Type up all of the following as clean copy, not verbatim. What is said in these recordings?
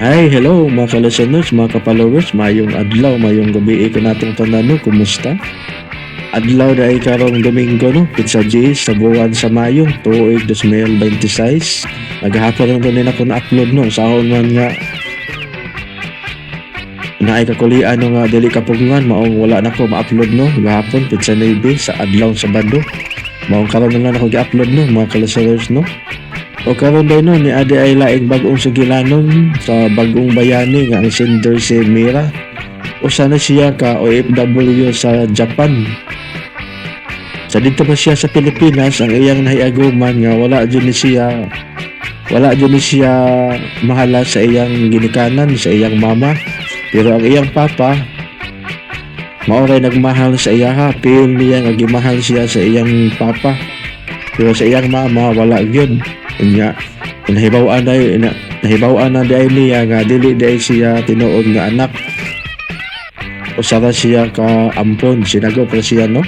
Hi, hello mga ka-listeners, mga ka-followers, mayong adlaw, mayong gabi kanatong tanan no, kumusta? Adlaw na ay karong Domingo no, Pizza G sa buwan sa Mayo, tuig 2026. Naghahapon lang din ako na-upload no, sahon man nga naay kakulian no nga dili kapugngan maong wala na ko ma-upload no gahapon pizza 9 sa adlaw Sabado. Maong karon na lang ako gi-upload no mga ka-listeners no. O karon day no ni adi ay laing bag-ong sugilanon sa bag-ong bayani nga ang sender si Mira. Usa na siya ka OFW sa Japan. Sa dito pa siya sa Pilipinas ang iyang nahiaguman nga wala jud ni siya mahala sa iyang ginikanan sa iyang mama. Pero ang iyang papa mao ray nagmahal sa iyaha, feel niya nga gimahal siya sa iyang papa. Pero sa iyang mama wala gyud. Unya nahibaw-an na nahibaw-an na diay niya nga dili diay siya tinuod nga anak. Usa ra siya ka ampon, sinago pa siya no.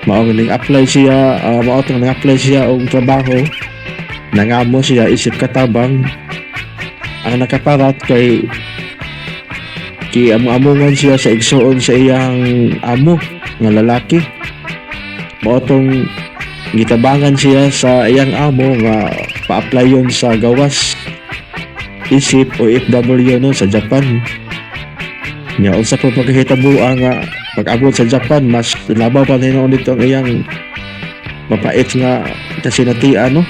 Mao ning apply siya, mao tong nang-apply siya og trabaho. Nangamo siya isip katabang. Ang nakaparat kay kiamu-amungan siya sa igsuon sa iyang amo nga lalaki. Mao tong gitabangan siya sa iyang amo nga pa-applyon sa gawas isip OFW no sa Japan. Nya unsa po pagkahitabuan nga pag-abot sa Japan mas labaw pa nino dito ang iyang mapait nga kasinatian no.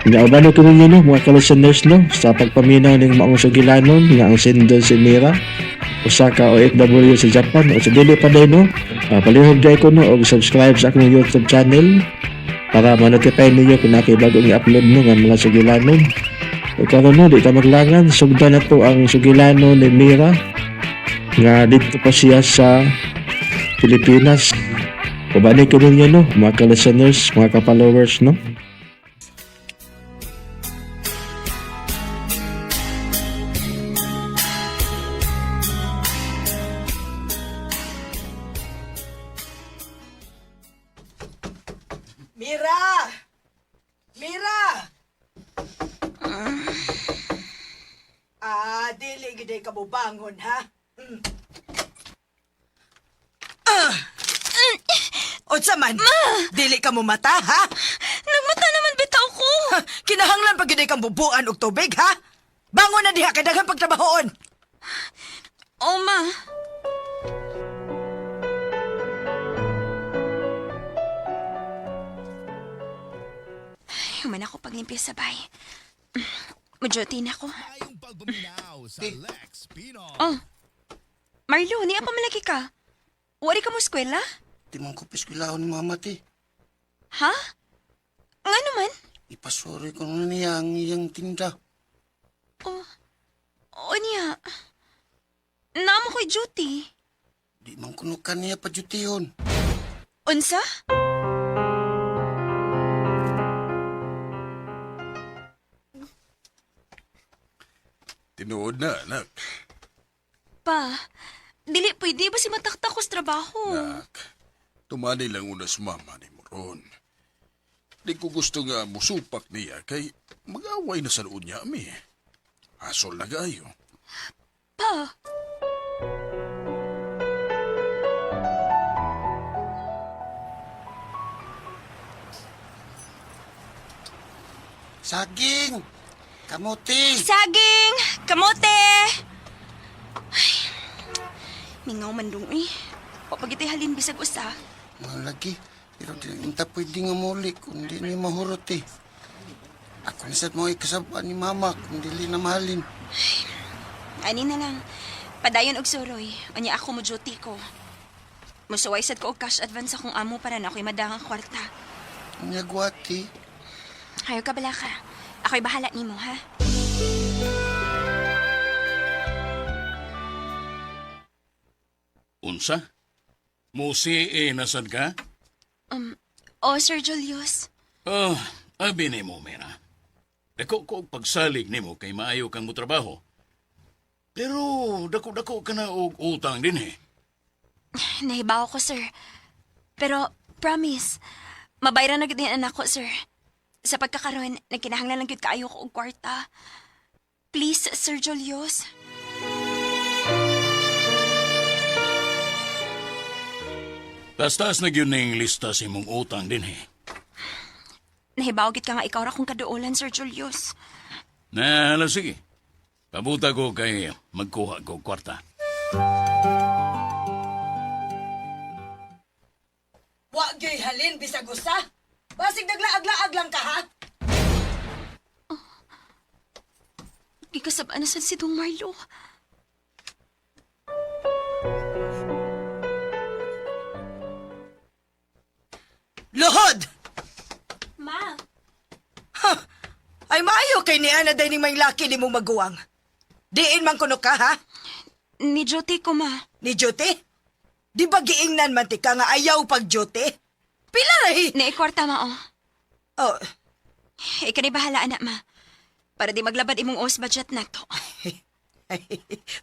Nya uban ko ninyo no mga ka-listeners no sa pagpaminaw ning maong sugilanon nga ang sender si Mira usa ka OFW sa Japan. O sa dili pa day no, palihog day ko no og subscribe sa akong YouTube channel para ma-notify ninyo kung naa koy bag-ong i-upload no nga mga sugilanon. O karon no, di ta maglangan, sugdan na to ang sugilanon ni Mira nga didto pa siya sa Pilipinas. Ubani ko ninyo no, mga ka-listeners, mga ka-followers no. Mira! Mira! Ah, dili gid ka bubangon ha. Ah! Unsa man? Ma! Dili ka mo mata ha? Nagmata naman bitaw ko. Ha, kinahanglan pa gid kang bubuan og tubig ha? Bangon na diha kay daghan pagtrabahoon. Oh, ma. Ay, human ako paglimpyo sa bay. Majote na ako. Oh, Marlo, niya pa malaki ka. Wari ka mo eskwela? Di man ko piskwilahon ni mama ti. Ha? Nga naman? Ipasuri ko na niya ang iyang tinda. Oh, oh niya. Naamo ko'y duty. Di man kuno kaniya pa jutihon. Unsa? Tinuod na, anak. Pa, dili pwede ba si mataktak ko sa trabaho? Anak, tumani lang una sa mama ni Moron. Di ko gusto nga musupak niya kay mag-away na sa loob niya ami. Asol na kayo. Pa, Saging! Kamuti! saging! Kamote! Ay, mingaw man dong eh. Papagitay halin bisag usa. Malagi. Pero di na pwede nga muli kung di niya mahurot eh. Ako na sad mo ikasabaan ni mama kung dili na mahalin. Ani na lang. Padayon og suroy. Unya ako mo duty ko. Musuway sad ko og cash advance akong amo para na ako'y madangang kwarta. Unya guwati. Hayo ka bala ka. Ako'y bahala nimo, ha? Unsa? Musi eh, nasad ka? Oh, Sir Julius. Oh, abi ni mo, Mera. Dako ko og pagsalig nimo kay maayo kang motrabaho. Pero dako-dako ka na og utang din eh. Nahibaw ko, sir. Pero, promise, mabayran na gid ni anak ko, sir. Sa pagkakaroon, nagkinahanglan lang gyud kaayo ko og kwarta. Please, Sir Julius. Taas-taas na gyud ning lista sa imong utang din eh. Nahibaw gid ka nga ikaw ra kong kaduolan, Sir Julius. Na, hala, sige. Pabuta ko kay magkuha ko kwarta. Wa gyoy halin bisag usa. Basig naglaag-laag lang ka ha. Gikasab na sad si Dong Marlo. Luhod! Ma! Ay maayo kay ni Ana day ning may laki ni mong maguwang. Diin man kuno ka ha? Ni duty ko, ma. Ni duty? Di ba giingnan man ti ka nga ayaw pag duty? Pila rahi? Ni kwarta, ma, oh. Oh, Ikaw ni bahala, anak, ma. Para di maglabad imong os budget na to.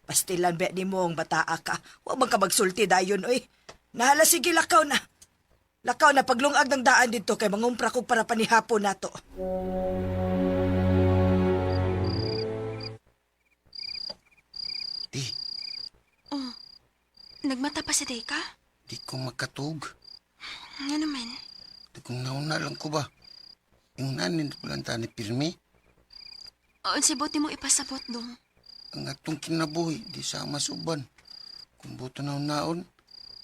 pastilan ba ni mo ang bataa ka. Wa man ka magsulti dayon oy. Nahala sige lakaw na. Lakaw na paglungag ng daan dito kay mangumpra kog para panihapon nato. Ti, Nagmata pa sa day ka? di ko makatug. Nga naman. Di kong nauna lang ko ba. Yung nanin ko lang ta ni Pirmi. Unsay buti mo ipasabot, Dong? Ang atong kinabuhi, di sama suban. Kung buto na naon,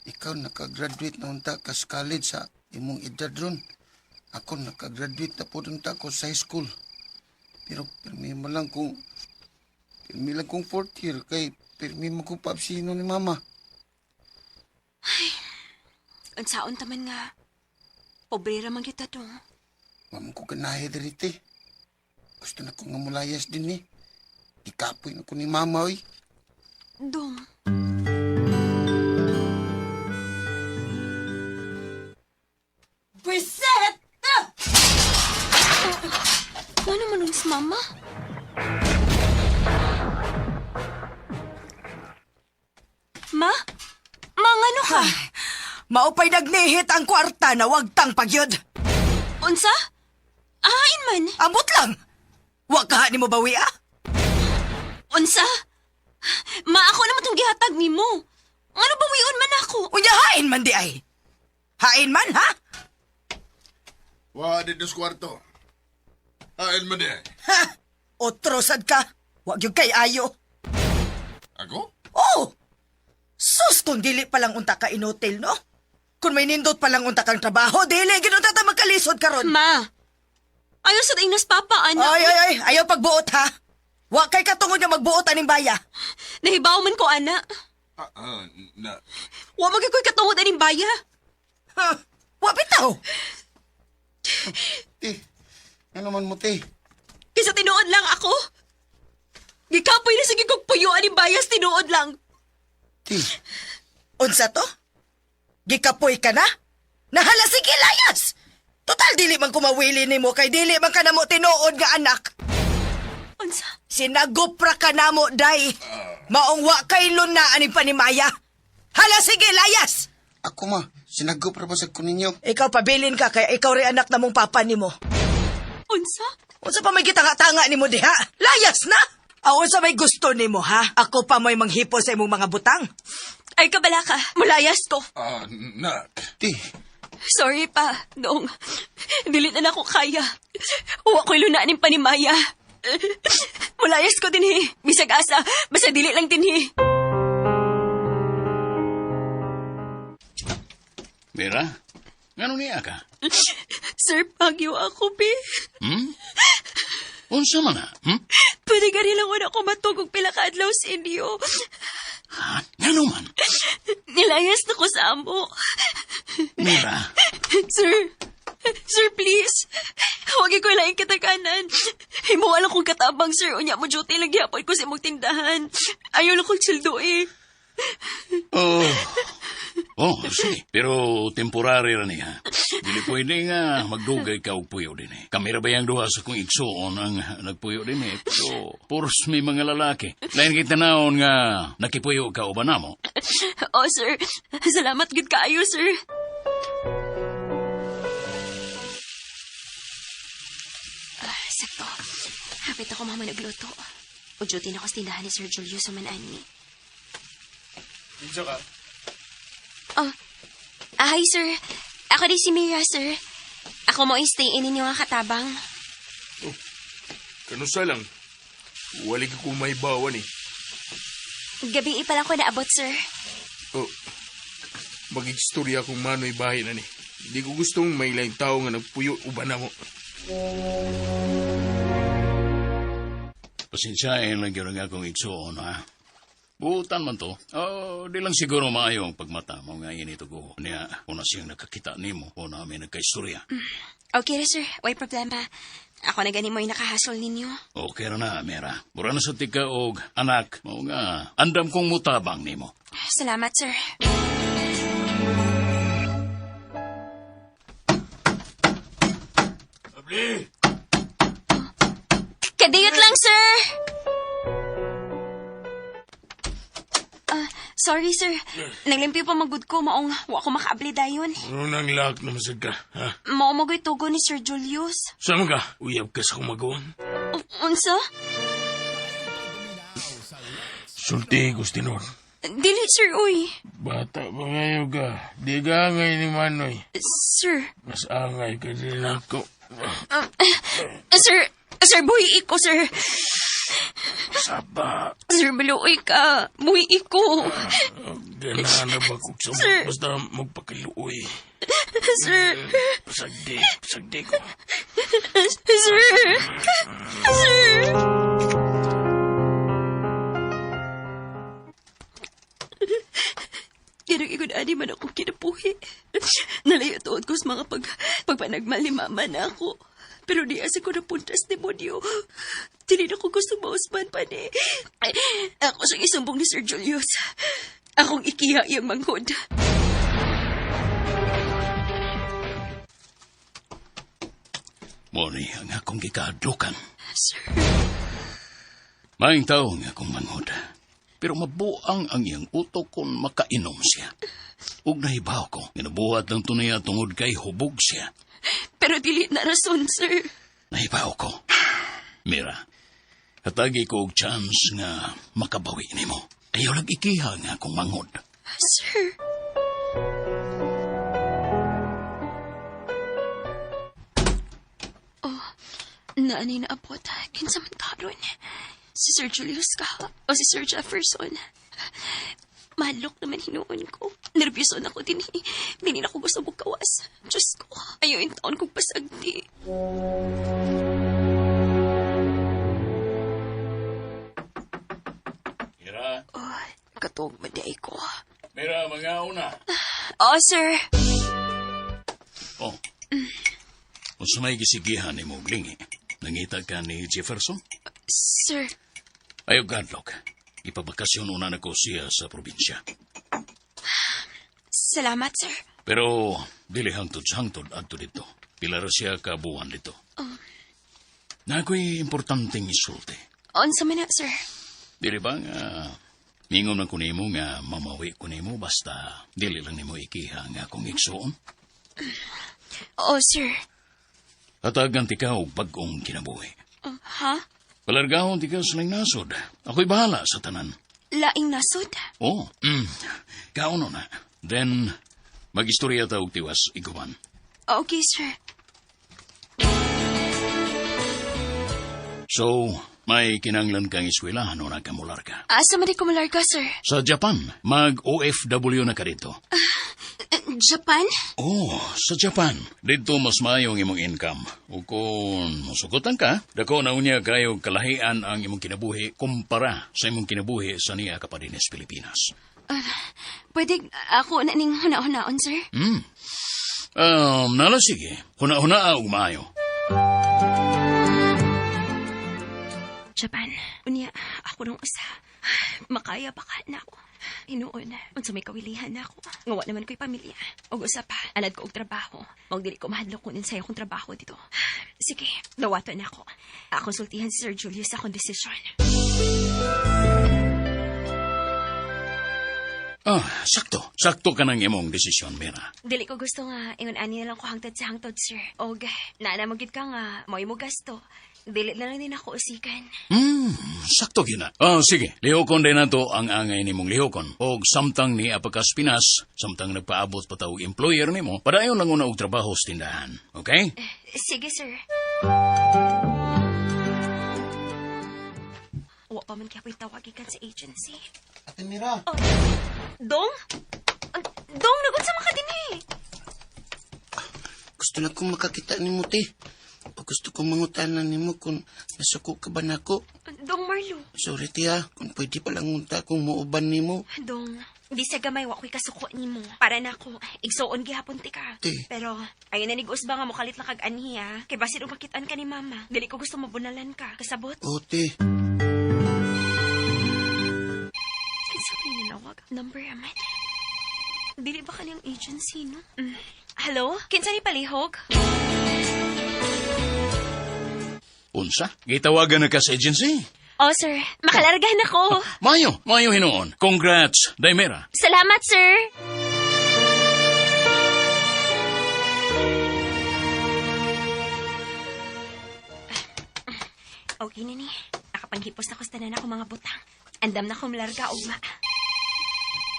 ikaw nakagraduate na unta ka sa college sa imong edad ron. Ako nakagraduate na po unta ko sa high school. Pero pirmi mo lang kung pirmi lang kung fourth year kay pirmi mo kong paapsino ni mama. Unsaon taman nga. Pobre ra man kita, Dong. Mamang ko ganahe diri te. Gusto na ko nga mulayas din ni. Ikapoy na ko ni mama oy. Dong. Bwiset! Ano naman nun si mama? Ma? Ma, ngano ka? Maupay nagnihit ang kwarta na wagtang pagyud. Unsa? Ahain man. Amot lang. Wa ka ni mo bawi ah. Unsa? Ma, ako naman tong gihatag nimo. Ngano bawion man ako? Unya hain man di ay. Hain man ha? Wa dito sa kwarto. Hain man di ay. Ha? Otro sad ka. Wa gyud kay ayo. Ako? Oh! Sus, kung dili pa lang unta ka inotel, no? Kung may nindot pa lang unta kang trabaho, dili, ginunta ta magkalisod karon. Ma, ayaw sa ingnas papa, anak. Ay, ay, ay, ayaw pagbuot, ha? Wa kay katungod nga magbuot aning baya. Nahibaw man ko, ana. Ah, ah, na. Wa man ko'y katungod aning baya. Ha? Wa bitaw. Ti, ano man mo ti? Kaysa tinuod lang ako. Gikapoy na sige kog puyo aning bayas tinuod lang. Ti, Unsa to? Gikapoy ka na? Nahala sige layas. Total dili man kumawili nimo kay dili man ka namo tinuod nga anak. Unsa? Sinagupra ka namo, day. Maong wa kay luna aning panimaya. Hala sige layas. ako ma, sinagop ra ba sa ko ninyo? Ikaw pabilin ka kay ikaw rin anak namong papa nimo. Unsa? Unsa pa may gitanga-tanga nimo diha? Layas na! Aw, unsa may gusto nimo ha? Ako pa may manghipo sa imong mga butang. Ay kabala ka. Mulayas ko. Ah, nak. Ti, Sorry pa, Dong. Dili na nako kaya. Wa ko'y lunaan ning panimaya. Mulayas ko dinhi. Bisag asa, basta dili lang dinhi. Mira, ngano niya ka? Sir, pagyo ako, be. Hmm? Unsa man na? Hmm? Pwede gani lang wala ko matug og pila ka adlaw sa inyo. Ha? Ngano man? Nilayas na ko sa amo. Mira, Sir, sir, please. Huwag ko laing kataganan. Himuha lang kong katabang, sir. Unya mo duty lang gyapon ko sa imong tindahan. Ayaw lang kong sweldo eh. Oh. Oh, sige. Pero temporary ra niya. Dili pwede nga magdugay ka og puyo din eh. Kami ra ba yang duha sa kong igsuon ang nagpuyo din eh. So, puros may mga lalaki. Lain kita naon nga nakipuyo ka uban namo. Oh, sir. Salamat gid kaayo, sir. Ah, sakto. Hapit ako mama nagluto. Udyutin ako sa tindahan ni Sir Julius man ani. Kinsa ka? Oh, hi sir. Ako di si Mira, sir. Ako mo stay in ninyo nga katabang. Kanusa lang. Wali ka kung may bawan eh. Gabi pa lang ko naabot, sir. Oh, mag-istorya kung manoy bahay na ni. Hindi ko gustong may laing tao nga nagpuyo uban na mo. Pasensyahin lang yun ang akong igsuon, ha? Buutan man to. Oh, di lang siguro maayo ang pagmata mo nga inito ko. Niya, una siyang nakakita nimo o namin nagkaistorya. Okay ra, sir. Way problema. Ako na gani mo yung nakahasol ninyo. Okay ra na, Mera. Mura na sa tika og anak. Mao nga, andam kong mutabang nimo. Salamat, sir. Abli! Kadiyot lang, sir! Ah, sorry, sir. Naglimpyo pa magud ko, maong wa ko makaabli dayon. Ano nang lak na masag ka, ha? Mao magoy tugo ni Sir Julius. Saan ka? Uyab ka sa kumagawan. Unsa? Sulti, Gustinor. Dili, sir, uy. Bata pa ngayon ka. Di ka angay ni Manoy. Sir. Mas angay ka din ako. Sir, sir, buhi ko, sir. Saba. Sir, maluoy ka. Buhi ko. Ganahan na ba kung sa Sir. basta magpakiluoy. Sir, Pasagdi, pasagdi ko. sir, sir. Ganang ikon ani man akong kinabuhi. Nalayo tuod ko sa mga pagpanagmal ni mama na ako. Pero di asa ko napuntas demonyo. Dili na ko gusto mausman pa ni. Ako siyang isumbong ni Sir Julius. Akong ikiha iyang manghod. Mo ni ang akong gikadukan. Sir, Maing tao nga akong manghod. Pero mabuang ang iyang utok kung makainom siya. Ug nahibaw ko, ginabuhat lang to niya tungod kay hubog siya. pero dili na rason, sir. Nahibaw ko. Mira, hatagi ko og chance nga makabawi nimo. Ayaw lang ikiha nga akong manghod. Sir. Oh, naanay na abot. Kinsa man karon. Si Sir Julius ka o si Sir Jefferson. Malok naman hinuon ko. Nervyoso na ko din eh. Dili na ko gusto magkawas. Diyos ko, ayaw in taon kong pasagdi. Mira, Oh, katuog man di ay ko. Mira, mga una. Oh, sir. Oh. Unsa may gisigihan nimo og lingi? Nangita ka ni Jefferson? Sir, Ayaw gadlok. Ipabakasyon una na ko siya sa probinsya. salamat, sir. Pero dili hangtod sa hangtod adto dito. Pila ra siya ka buwan dito. Na ako'y importanteng isulti. Unsa man na, sir? Dili ba nga mingon man ko nimo nga mamawi ko nimo basta dili lang nimo ikiha nga akong igsuon? Oh, sir. Hatagan ti ka og bag-ong kinabuhi. Oh, ha? Palargahon ti ka sa laing nasod. Ako'y bahala sa tanan. Laing nasod? Oh, kauno na. Then, mag-istorya ta og tiwas iguman. Okay, sir. So, may kinanglan kang eskwelahan o nagkamular ka. Asa man di kumularga, sir? Sa Japan, mag-OFW na ka dito. Japan? Oh, sa Japan. Dito mas maayo ang imong income. O kung musukotan ka, dako na unya kayo kalahian ang imong kinabuhi kumpara sa imong kinabuhi sa niya ka pa dinhi sa Pilipinas. Pwede ako na ning huna-hunaon, sir? Nala sige. Huna-huna og maayo. Japan. Unya, ako nung usa. Makaya pa ka na ako. Hinuon, unsa may kawilihan na ako. Ngawa naman ko'y pamilya. Og usa pa, anad ko og trabaho. Maog dili ko mahadlok kunin sa akong trabaho dito. Sige, dawaton na ako. Akong sultihan si Sir Julius sa akong desisyon. Ah, sakto. Sakto ka ng imong desisyon, Mira. Dili ko gusto nga ingon ani na lang ko hangtod sa hangtod, sir. Og naa na mo gid ka nga mo'y mo gasto. Dili na lang din ako usikan. Sakto gina. Oh, sige. Lihokon din nato ang angay nimong lihokon. Og samtang ni apakas Pinas, samtang nagpaabot pa ta og employer nimo, padayon lang una og trabaho sa tindahan. Okay? Sige, sir. Wa pa man kaya ko'y tawagikan sa agency. Ate Mira, Oh, Dong? Dong, nagunsa man ka din eh. gusto na kong makakita nimo, te. O gusto kong mangutana nimo kung nasuko ka ba nako. Dong Marlo. Sorry, te ha. Kung pwede pa lang unta kung muuban nimo. Dong, di sa gamay wa ko'y kasuko nimo. Para na ako, igsuon gihapon ti ka. Te. Pero, ayun na nigusba nga mo kalit lang kag anhi ha. Kay basin og makitaan ka ni mama. Dili ko gusto mabunalan ka. Kasabot? O, te. Kinsa man yung nanawag? Number aman. Dili ba kaniyang agency, no? Mm. Hello? Kinsa ni palihog? Unsa? Gitawagan na ka sa agency? Oh, sir. Makalargahan ako. Mayo, mayo hinuon. Congrats, Daimera. Salamat, sir. Okay na ni. Nakapanghipos na ko sa tanan ako mga butang. Andam na ko malarga ugma.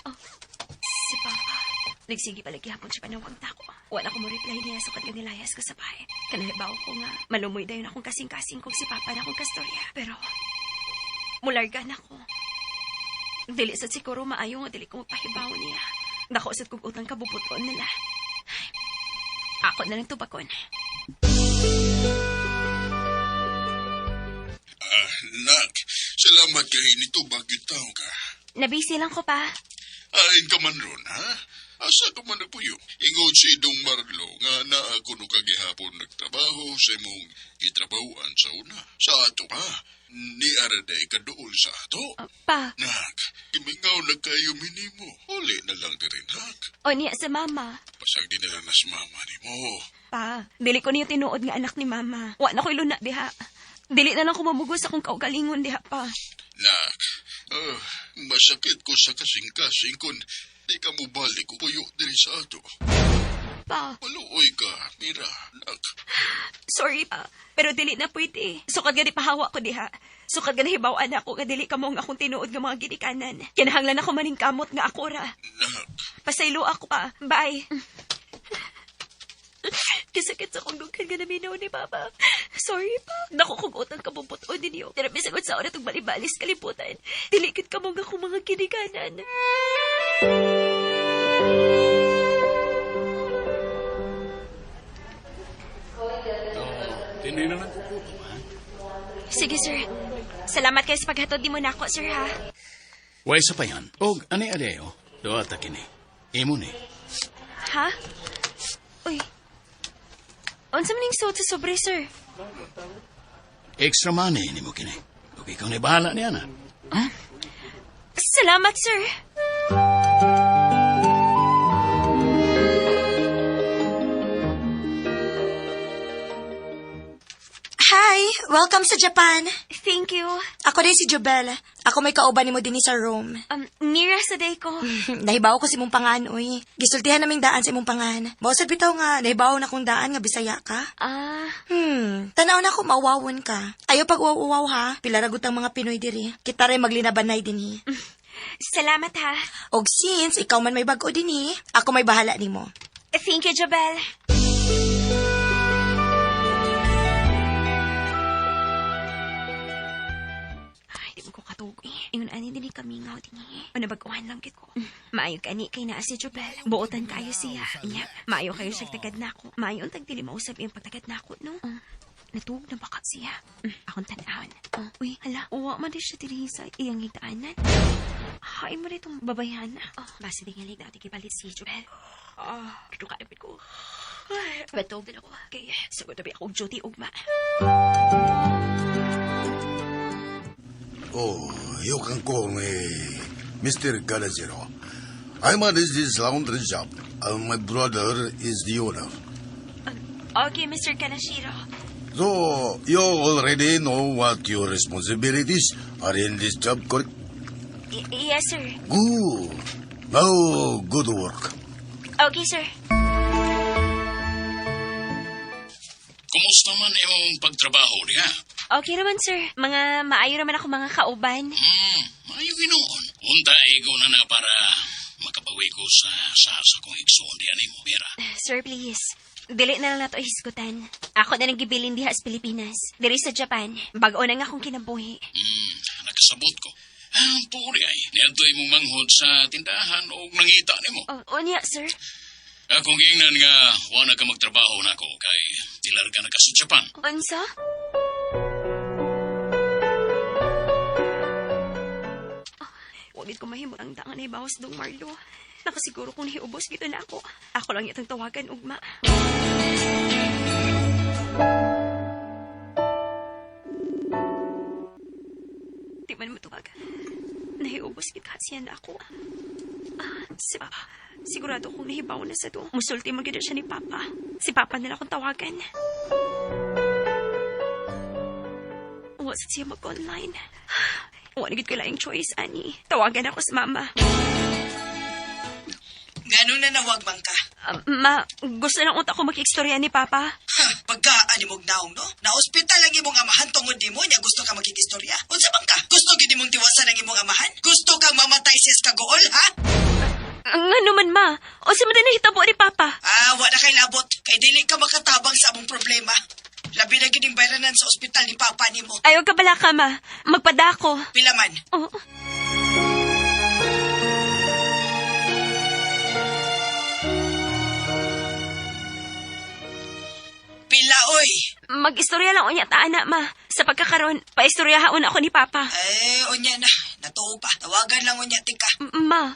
Oh, si Papa. Nagsige pala gihapon siya panawag na ako. Wala ko mo reply niya sukad nga nilayas ko sa bahay. Kanahibaw ko nga malumoy dayon akong kasing-kasing kung si Papa na akong kastorya. Pero mularga na ko. Dili sa siguro maayo nga dili ko mapahibaw niya. Dako sad kog utang kabubuton nila. Ay, ako na lang tubakon. Nak, salamat kay nito bakit tao ka. Nabisi lang ko pa. Ain ka man ron, ha? Asa ka man nagpuyo? Ingon si Dong Marlo nga naa kuno kagihapon nagtrabaho sa imong gitrabahuan sa una. Sa ato pa, ni Araday ka doon sa ato. Pa, Nak, gimingaw na kayo minimo. Uli na lang din, nak. o niya sa mama. Pasag di na lang nas mama nimo. Pa, dili ko niyo tinuod nga anak ni mama. Wa na ko'y luna diha. Dili na lang ko mamugos akong kaugalingon diha pa. Nak, masakit ko sa kasing-kasing kun di ka mo balik o puyo diri sa ato. Pa, Maluoy ka, Mira, nak. sorry pa. Pero dili na pwede. Sukad nga di pahawa ko diha. Sukad nga nahibaw-an ako nga dili ka mo nga akong tinuod nga mga ginikanan. Kinahanglan ako maning kamot nga ako ra. Nak, Pasaylo ako pa. Bye. Kasakit sa kong dughan nga naminaw ni Papa. Sorry pa. Naku kong utang kabubuto ninyo. Pero bisagot sa oras itong balibalis kalibutan. Dilikit ka mo nga akong mga kinikanan. Tinay na lang kukuto, ha? Sige, sir. Salamat kayo sa paghatod ni mo nako, sir, ha? Way sa payan. Og ani adeo, duha ta kini. Imo ni. Ha? Uy. Unsa man ning suot sa sobre, sir? Extra money nimo kini. Og ikaw na bahala niya na. Salamat, sir. Hi! Welcome sa Japan! Thank you. Ako din si Jobel. Ako may kauban nimo dinhi sa room. Mira sa day ko. Nahibaw ko sa imong pangan, uy. Gisultihan naming daan sa imong pangan. Mao sad bitaw nga nahibaw na kong daan nga Bisaya ka. Ah, Tanaw na ko mawawon ka. Ayaw pag uwaw-uwaw ha. Pila ra gud ang mga Pinoy diri. Kita ray maglinabanay dinhi. salamat ha. Og since ikaw man may bag-o dinhi, ako may bahala nimo. Thank you, Jobel. Ay, di mo ko katug. Ingon ani dinhi kamingaw dinhi. Ano bag-uhan lang gid ko. Maayo kani kay naa si Jobel. Buotan kayo siya. Inya, maayo kayo siya tagad nako. Maayo ang tagdili mausab iyang pagtagad nako, no? Natug na baka siya. Akong tan-awon. Oh, uy, hala, uwa man di siya dinhi sa iyang higdaanan. Hain mo na itong babayhan. Oh, basta di nga ligdaw, di kipalit si Jobel. Ah, oh, kalapit ko. Ay, batog din ako. Kaya, sagot na ba akong duty ugma. Oh, you can call me Mr. Galazero. I manage this laundry job. My brother is the owner. Okay, Mr. Kanashiro. So, you already know what your responsibilities are in this job, correct? Yes, sir. Good. Now, good work. Okay, sir. Kumusta man imong pagtrabaho diha? Okay naman, sir. Mga maayo naman ako mga kauban. Maayo ginoon. Unta ikaw na na para makabawi ko sa sa kong igsoon diyan nimo, Mira. Sir, please. Dili na lang nato hisgutan. Ako na nang gibilin diha sa Pilipinas. Diri sa Japan. Bag-o na nga akong kinabuhi. Nakasabot ko. Ang puri ay, niadto imong manghod sa tindahan o nangita nimo. Oh, unya, sir. Akong giingnan nga wa na ka magtrabaho nako kay dilarga na ka sa Japan. Unsa? Wag ko mahimo ang dangan ay bawas dong Marlo. Nakasiguro kung nahiubos gito na ako. Ako lang itong tawagan, ugma. Di man matuwag. Nahiubos git siya na ako. Si Papa. Sigurado kong nahibaw na sa to. Musulti mo gid siya ni Papa. Si Papa na lang akong tawagan. Wa sa siya mag-online. Wa na gid ko laing choice, ani. Tawagan ako sa Mama. Ganong nanawag man ka? Ma, gusto lang unta ko mag-istorya ni Papa. Ha, pagkaan imong naong, no? Na-ospital ang imong amahan tungod nimo nya gusto ka makikistorya. Unsa man ka? Gusto gid imong tiwasan ang imong amahan? Gusto kang mamatay sis kagool, ha? Ngano man, ma? O sa man din nahitabo ni Papa? Ah, wa na kay labot. Kay dili ka makatabang sa among problema. Labi na gid ning bayranan sa ospital ni Papa nimo. Ayaw ka bala ka, ma. Magpadako. Pila man? Oh. Pila, oy. Mag-istorya lang unya ta, ana, ma. Sa pagkakaroon, paistoryahaon ako ni Papa. Eh, unya na. Natuo pa. Tawagan lang unya, tika. Ma.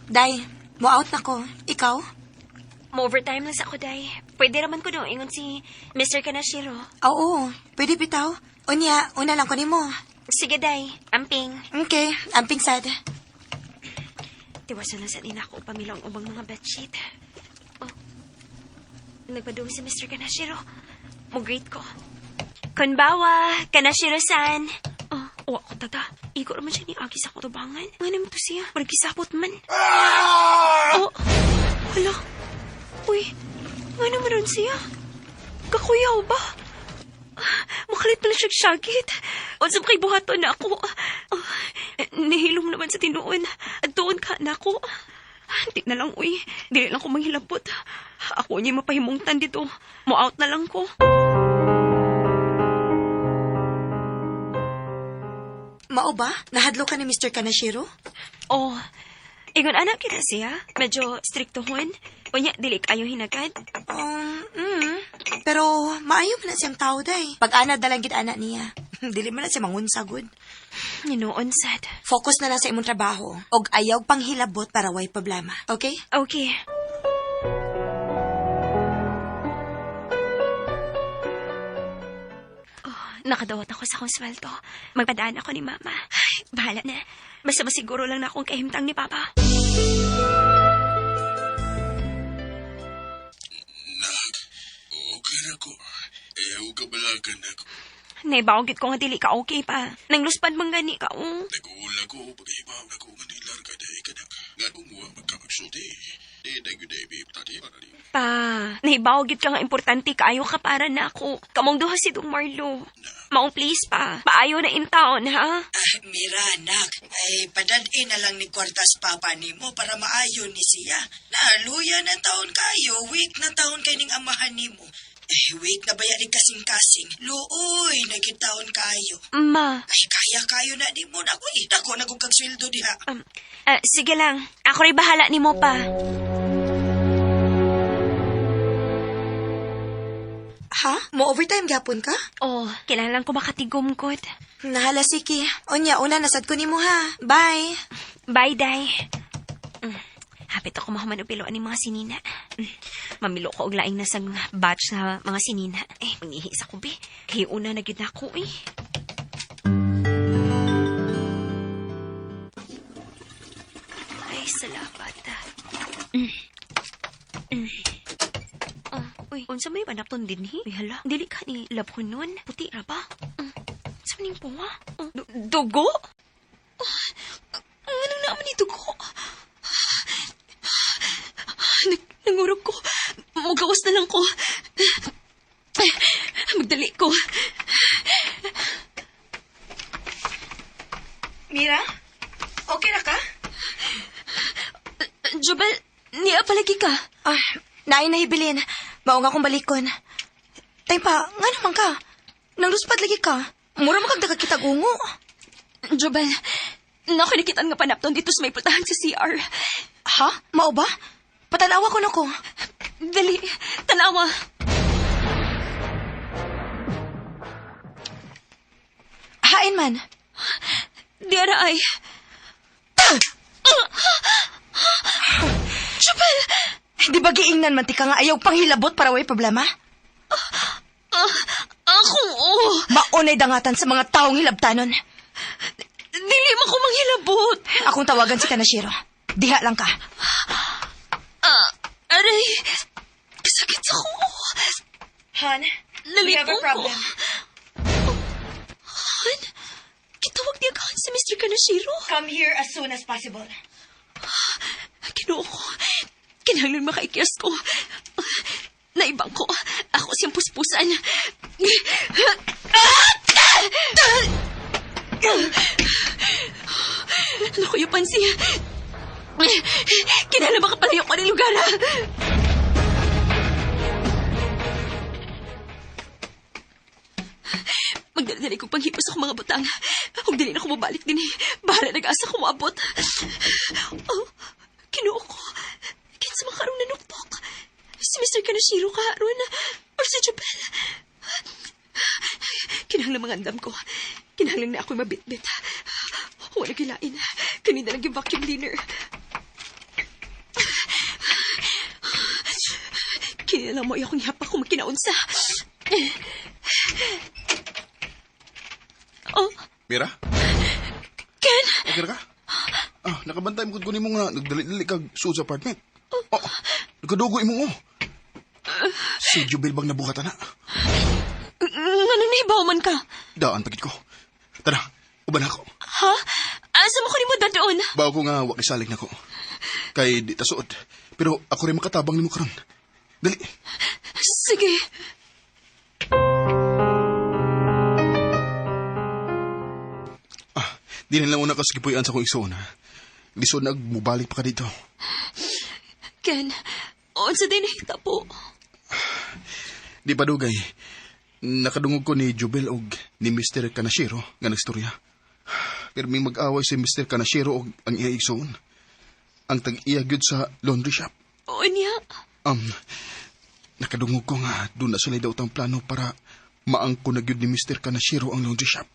Day, mo out na ko. Ikaw? Mo-overtime lang sa ako, Day. Pwede raman ko doon ingon si Mr. Kanashiro. Oo, pwede bitaw. Unya, una lang ko nimo. Sige, Day. Amping. Okay, amping sad. Tiwasan lang sa din ako pamilong ubang mga bedsheet. Oh. Nagpadung si Mr. Kanashiro. Mo-greet ko. Konbawa, Kanashiro-san. Oh, ako taga. Igo naman siya ni Aki sa kutubangan. Nga naman to siya. Parang kisapot man. Oh, hala. Uy, nga naman ron siya. Kakuyaw ba? Makalit pala siyang syagit. Unsa kay buhaton na ako. Nihilom naman sa tinuon. At doon ka na ako. Di na lang, uy. Dili lang ko manghilabot. Ako niya mapahimungtan dito. Mo-out na lang ko. Mao ba? Nahadlo ka ni Mr. Kanashiro? Oh, ingon anak kita siya. Medyo striktohon. Unya, dili kayo hinagad. Pero maayo man na siyang tao, day. Pag-ana dalang gid ana niya. Dili man na siya mangunsagod. Ninoon sad. Focus na lang sa imong trabaho. Og ayaw panghilabot para way problema. Okay? Okay. Oh, nakadawat ako sa akong sweldo. Magpadaan ako ni Mama. Ay, bahala na. Basta masiguro lang na akong kahimtang ni Papa. Nak, okay na ko. Eh, huwag ka balagan ako. Naibawagit ko nga dili ka okay pa. Nang luspad man gani ka, oh. Nag-uula ko, pag-ibaw na ko nga nilar ka dahil ka na. Nga umuha magkamagsulti. Di, dahil tati, para di. Pa, naibawagit ka nga importante kaayo ka para na ako. Kamong duha si Dong Marlo. Maong please pa. Paayo na in town, ha? Ah, Mira, anak. Ay, padadin na lang ni kwartas papa nimo para maayo ni siya. Naluya na taon kayo, week na taon kay ning amahan nimo. Eh, week na baya ni kasing-kasing. Luoy, nagitaon kayo. Ma, Ay, kaya kayo na di mo na ko eh. Dako na kong kag sweldo diha. Sige lang. Ako rin bahala ni mo pa. Ha? Mo overtime gyapon ka? Oh, kailangan lang ko makatigom, God. Nahala, sige. Unya, una nasad ko nimo ha. Bye. Bye, Day. Hapit ako mahuman og piloan ni mga sinina. Mamilo ko og laing nasang batch sa mga sinina. Eh, mangihi sa kubi. Kay una na gid nako eh. Ay, salamat. Oh, uy, unsa may panapton dinhi? Uy, hala, dili ka ni labhon nun. Puti ra ba? Sa maning puwa? Oh, dugo? Oh, anong naman ni dugo? Nangurog ko. Mugawas na lang ko. Magdali ko. Mira? Okay na ka? Jubel, niya palagi ka. Ah, naay nahibilin. Mao nga akong balikon. Tay pa, nga naman ka? Nangluspad lagi ka. Mura man kag nakakitag ungo. Jubel, nakikitan nga panapton dito sa may putahan sa CR. Ha? Mao ba? Patanawa ko na ko. Dali, tanawa. Hain man. Di ara ay. Jubel! Di ba giingnan man ti ka nga ayaw panghilabot para way problema? Ako, oh. Maunay dangatan sa mga taong hilabtanon. Dili man ko manghilabot. Akong tawagan si Kanashiro. Diha lang ka. Aray, kasakit sa ko. Han, Nalipong ko. Han, kitawag niya ka si Mr. Kanashiro. Come here as soon as possible. Ginoo ko. Kinahanglan makaikyas ko. Naibang ko. Ako siyang puspusan. Naku, yung pansi. Kinahanglan makapalayo ko ng lugar, ha? Magdala-dali kong panghipos ako mga butang. Huwag dali na ako mabalik din eh. Bahala nag-asa ko maabot. Oh, Ginoo ko. Kinsa man karong nanuktok. Si Mr. Kanashiro karon or si Jubel. Kinahanglan mga andam ko. Kinahanglan na ako'y mabitbit. Wala kilain. Kanina lang yung vacuum cleaner. Kinahanglan mo akong ihapa kung magkinaunsa. Oh, Mira, Ken! okay ra ka? Ah, nakabantay mo gud ko nimo nga nagdali-dali kag suod sa apartment. Oh, nagkadugo imo oh. Si Jubel bang nabuhat ana? Nganong nahibaw man ka? Daan pagid ko. Tara, uban ako. Ha? Asa mo ko nimo dadon? Bawo ko nga wa kisalig nako. Kay di ta suod. Pero ako rin makatabang nimo karon. Dali. Sige. Ah, di na lang una ka sa gipuy-an sa akong igsoon. ha? Lisod na mubalik pa ka dito. Ken, unsa din nahitabo? Di pa dugay. Nakadungog ko ni Jubel og ni Mr. Kanashiro nga nagstorya. Pero may mag-away si Mr. Kanashiro og ang iya igsoon. Ang tag-iya gyud sa laundry shop. Unya, Nakadungog ko nga doon na sila daw ang plano para maangko na gyud ni Mr. Kanashiro ang laundry shop.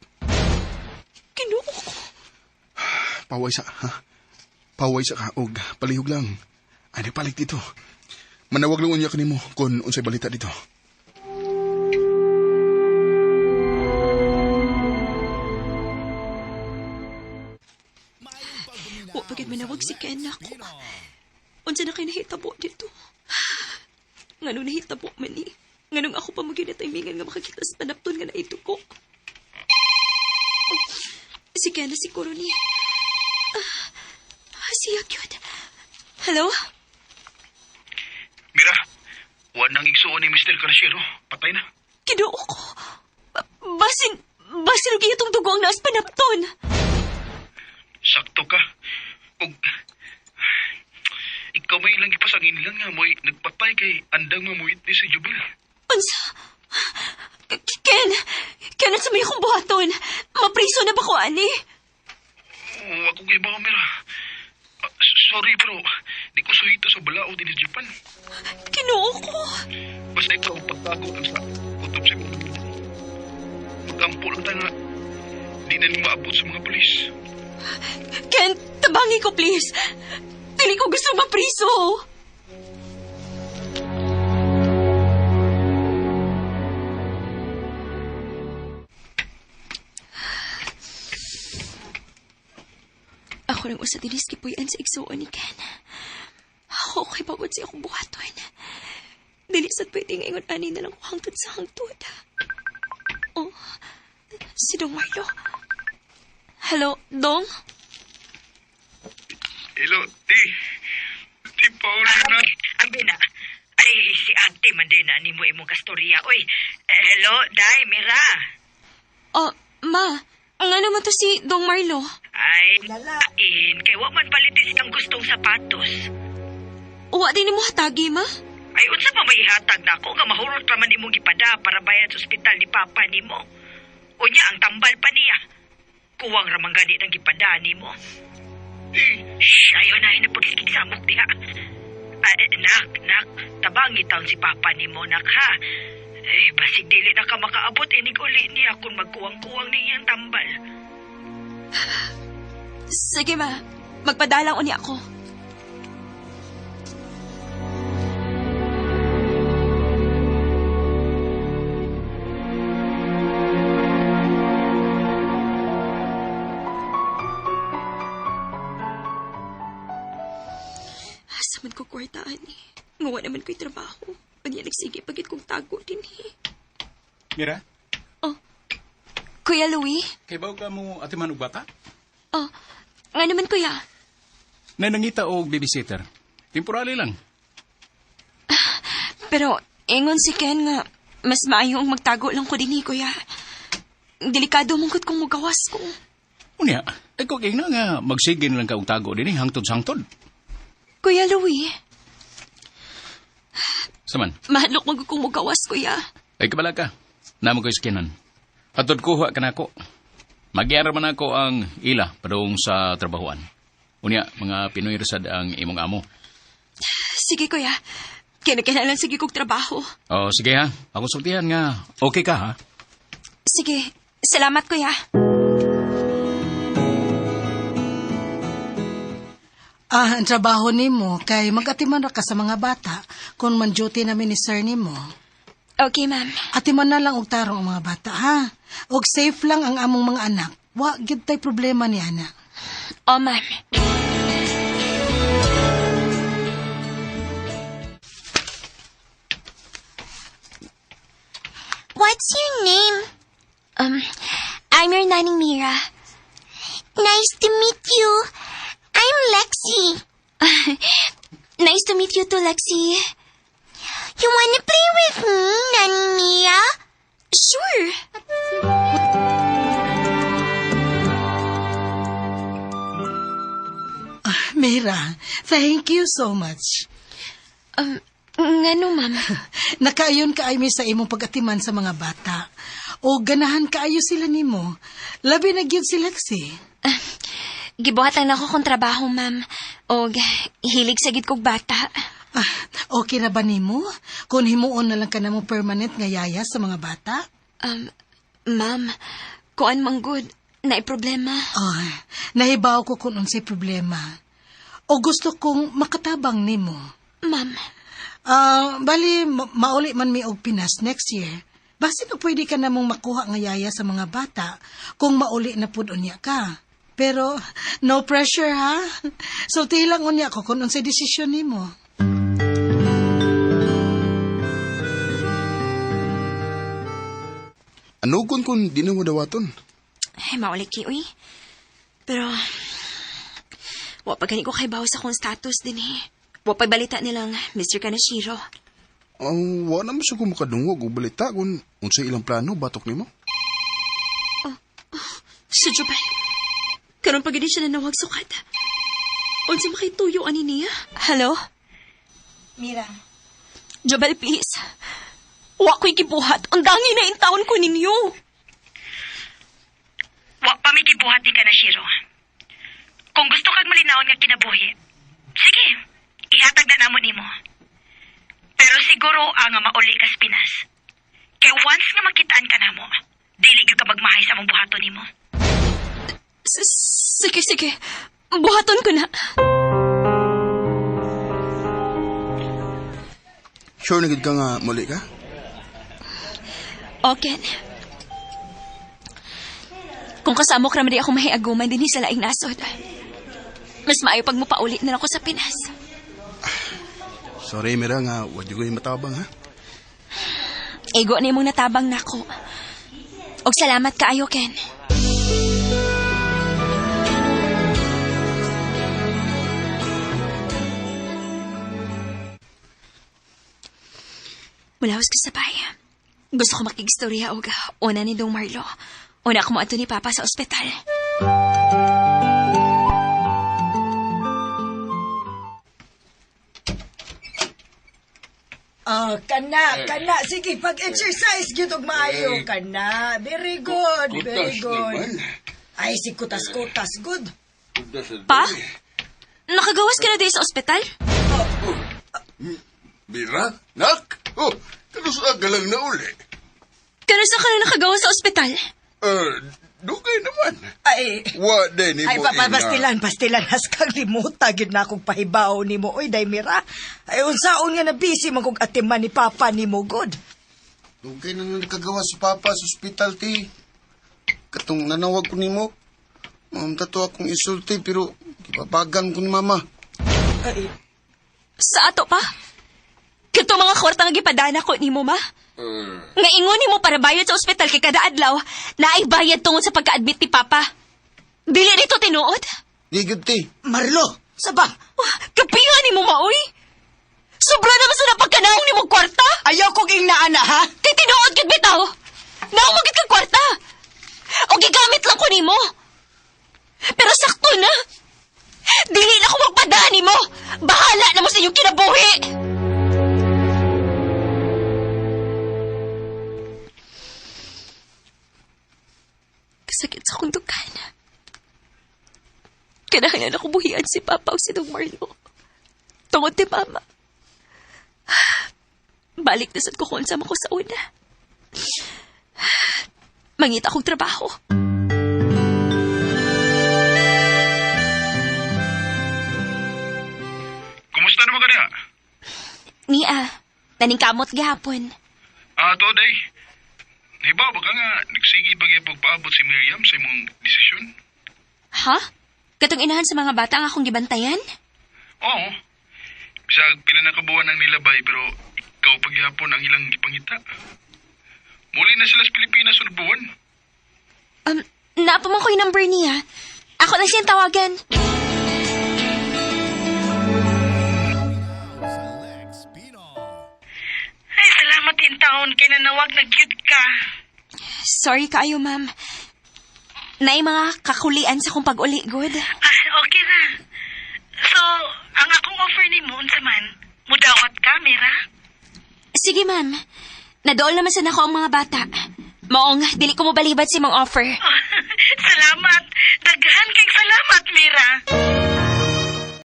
Ginoo ko. Paway sa, ha? Paway sa ka og palihog lang. Ay, nagpalit dito. Manawag lang unya kanimo kung unsay balita dito. Wa pa gid manawag si Ken nako. Unsa na kay nahitabo dito? Nganong nahitabo man ni? Nganong ako pa maginataymingan nga makakita sa panapton nga naito ko? Si Ken na siguro ni. Siya cute. Hello? Mira, wa nang igsuon ni Mr. Kanashiro. Patay na. Ginoo ko. Basin, basin og iyatong dugo ang naas panapton. Sakto ka. Og ikaw may ilang gipasangin lang nga mo'y nagpatay kay andang mamuhit ni si Jubil. Unsa? Ken! Ken, unsa may akong buhaton? Mapriso na ba ko, ani? Wa ko kay ba, Mira. Sorry pero di ko suhito sa balao din sa Japan. Ginoo ko. Basta ikaw pagtago lang sa kutob sa imong. Magampo lang ta nga di na ni maabot sa mga pulis. Ken, tabangi ko, please. Dili ko gusto mapriso. Ako nang usa dinis kipuy-an sa igsuon ni Ken. Ako kay pagod sa akong buhaton. Dili sad pwede nga ingon ani na lang ko hangtod sa hangtod. Oh, si Dong Marlo. Hello, Dong? Hello, ti. Ti Paulina. Ambi na. Ay, si Arte man din na nimo imong kastorya. Oy, hello, Day, Mira. Oh, ma, ang ano man to si Dong Marlo? Ay, lalain. Kay wa man palitis kang gustong sapatos. Uwa din mo hatagi, ma? Ay, unsa pa may ihatag nako nga mahurot ra man imong gipada para bayad sa ospital ni Papa nimo. Unya ang tambal pa niya. Kuwang ra man gani ng gipada nimo. Shh, ayaw na ay napagsigigsamok diha. Nak, tabangi taon si Papa nimo, nak ha. Eh, basig dili na ka makaabot inig uli niya kung magkuwang-kuwang niyang tambal. Sige, ma. Magpadalang uni ako. Asa man ko kwartaan eh. Ngawa naman ko'y trabaho. Unya nagsige pagit kong tago din eh. Mira, Oh, Kuya Louie? kay bawo ka mo atiman og bata? Oh, nga naman kuya. Na nangita og babysitter. Temporary lang. Pero ingon si Ken nga mas maayo ang magtago lang ko din eh, kuya. Delikado mong kung mugawas ko. Unya, ay ko kay nga magsige na lang ka og tago dinhi hangtod sa hangtod. Kuya Louie, Saman, mahadlok man kung mugawas, kuya. ay kabala ka. Namo ko iskinan. Atod kuha ka nako. Magyara man ako ang ila padung sa trabahoan. Unya, mga Pinoy rasad ang imong amo. Sige, kuya. Kinakailangan sige kong trabaho. O, sige ha. Ako sultihan nga. Okay ka ha? Sige, salamat, kuya. Ah, ang trabaho nimo kay magatiman ra ka sa mga bata kung man duty na ni sir nimo. Okay, ma'am. Atiman na lang og tarong ang mga bata, ha? Og safe lang ang among mga anak. Wa gid tay problema ni ana. Oh, ma'am. What's your name? I'm your Naning Mira. Nice to meet you. I'm Lexi. Nice to meet you too, Lexi. You wanna play with me, Nani Mira? Sure. Mira, thank you so much. Ngano, ma'am? Nakaayon kaayo mi sa imong pagatiman sa mga bata. O ganahan kaayo sila nimo. Labi na gyud si Lexi. Gibuhat lang nako kong trabaho, ma'am. Og hilig sa gid kog bata. Ah, okay na ba nimo? Kung himuon na lang ka na mo permanent nga yaya sa mga bata? Ma'am, kuan man gud, naay problema. Oh, nahibaw ko kung unsay problema. O gusto kong makatabang nimo. Ma'am. Bali, mauli man mi og Pinas next year. Basin o pwede ka namong makuha nga yaya sa mga bata kung mauli na pud unya ka. Pero no pressure ha. So tilang unya ko kung unsay desisyon nimo. Anugon kung di na mo dawaton? Ay, mauli ki, uy. Pero, wa pa gani ko kay bawo sa akong status din eh. Wa pa balita nilang Mr. Kanashiro. Oh, wa naman siya kung makadungog o balita kung unsay ilang plano batok nimo. Si Jubel. Karon pa gid siya nanawag sukat. Unsa makituyo ani niya? Hello? Mira. Jobel, please. Wa ko'y gibuhat. Ang dangi na in taon ko ninyo. Wa pa may gibuhat ni Kanashiro. Kung gusto kag malinawon nga kinabuhi, sige, ihatag na namo nimo. Pero siguro ang mauli kas Pinas. Kay once nga makitaan ka namo, dili gyud ka magmahay sa among buhaton nimo. Sige, sige. Buhaton ko na. Sure na gid ka nga muli ka? Okay. Kung kasamo ka naman di ako mahiaguman din sa laing nasod. Mas maayo pag mupaulit na lang ako sa Pinas. Sorry, Mira nga, wag ko yung matabang ha? Igo na imong natabang nako. Og salamat kaayo, Ken. Mulawas ko sa bay. Gusto ko makigstorya og una ni Dong Marlo. Una ko moadto ni Papa sa ospital. Oh, kana, kana. Sige, pag-exercise gyud og maayo kana. Very good, very Kutas good. naman. Ay, si kutas-kutas, good. Pa? Nakagawas ka na din sa ospital? Mira, nak. Oh, kanusa ka lang na uli. Kanusa ka na nakagawas sa ospital? Dugay naman. Ay, Wa din ni ay, mo pa, pa, ina. pastilan, pastilan. Haskang limuta, gyud na akong pahibaw ni mo. Oy, Daimira. Ay, unsaon nga na busy man kong atiman ni Papa ni mo, good. Dugay na nakagawa si Papa sa ospital, ti. Katong nanawag ko nimo. Ma'am, tato akong isulti, pero gibabagan ko ni Mama. Ay, Sa ato pa? Kato mga kwarta nga gipadana ko nimo, ma? Nga ingon nimo para bayad sa ospital kay kada adlaw, naay bayad tungod sa pagka-admit ni Papa. Dili nito tinuod? Di gyud, ti. Marlo, saba. Wah, Kapihan nimo maoy. Sobra naman sa napagkanaong nimo kwarta. Ayaw kong ingnaana, ha? Kay tinuod gid bitaw. Naong gid kag kwarta. O gigamit lang ko nimo. Pero sakto na. Dili na ko magpadaan nimo. Bahala na mo sa inyong kinabuhi. Kasakit sa akong dukan. Kailangan ako buhian si Papa o si Dong Marlo. Tungod ni Mama. Balik na sad ko kung unsa man ko sa una. Mangita akong trabaho. Kumusta naman ka niya? Nia, naningkamot gihapon. Ah, to, day. Hibaw ba ka nga, nagsige ba kaya pagpaabot si Miriam sa imong desisyon? Ha? Katong inahan sa mga bata ang akong gibantayan? Oo. Bisag pila na kabuan ang nilabay pero ikaw paghihapon ang ilang gipangita. Muli na sila sa Pilipinas sunod buwan. Naapa man ko yung number niya. Ako na siyang tawagan. Ay, salamat in taon kay nanawag na gyud ka. Sorry kaayo, ma'am. Naay mga kakulian sa akong pag-uli, good. Ah, okay ra. So, ang akong offer nimo unsa man? Mudawat ka, Mira? Sige, ma'am. Nadool naman sa nako ang mga bata. Maong, dili ko mobalibat si mong offer. Salamat.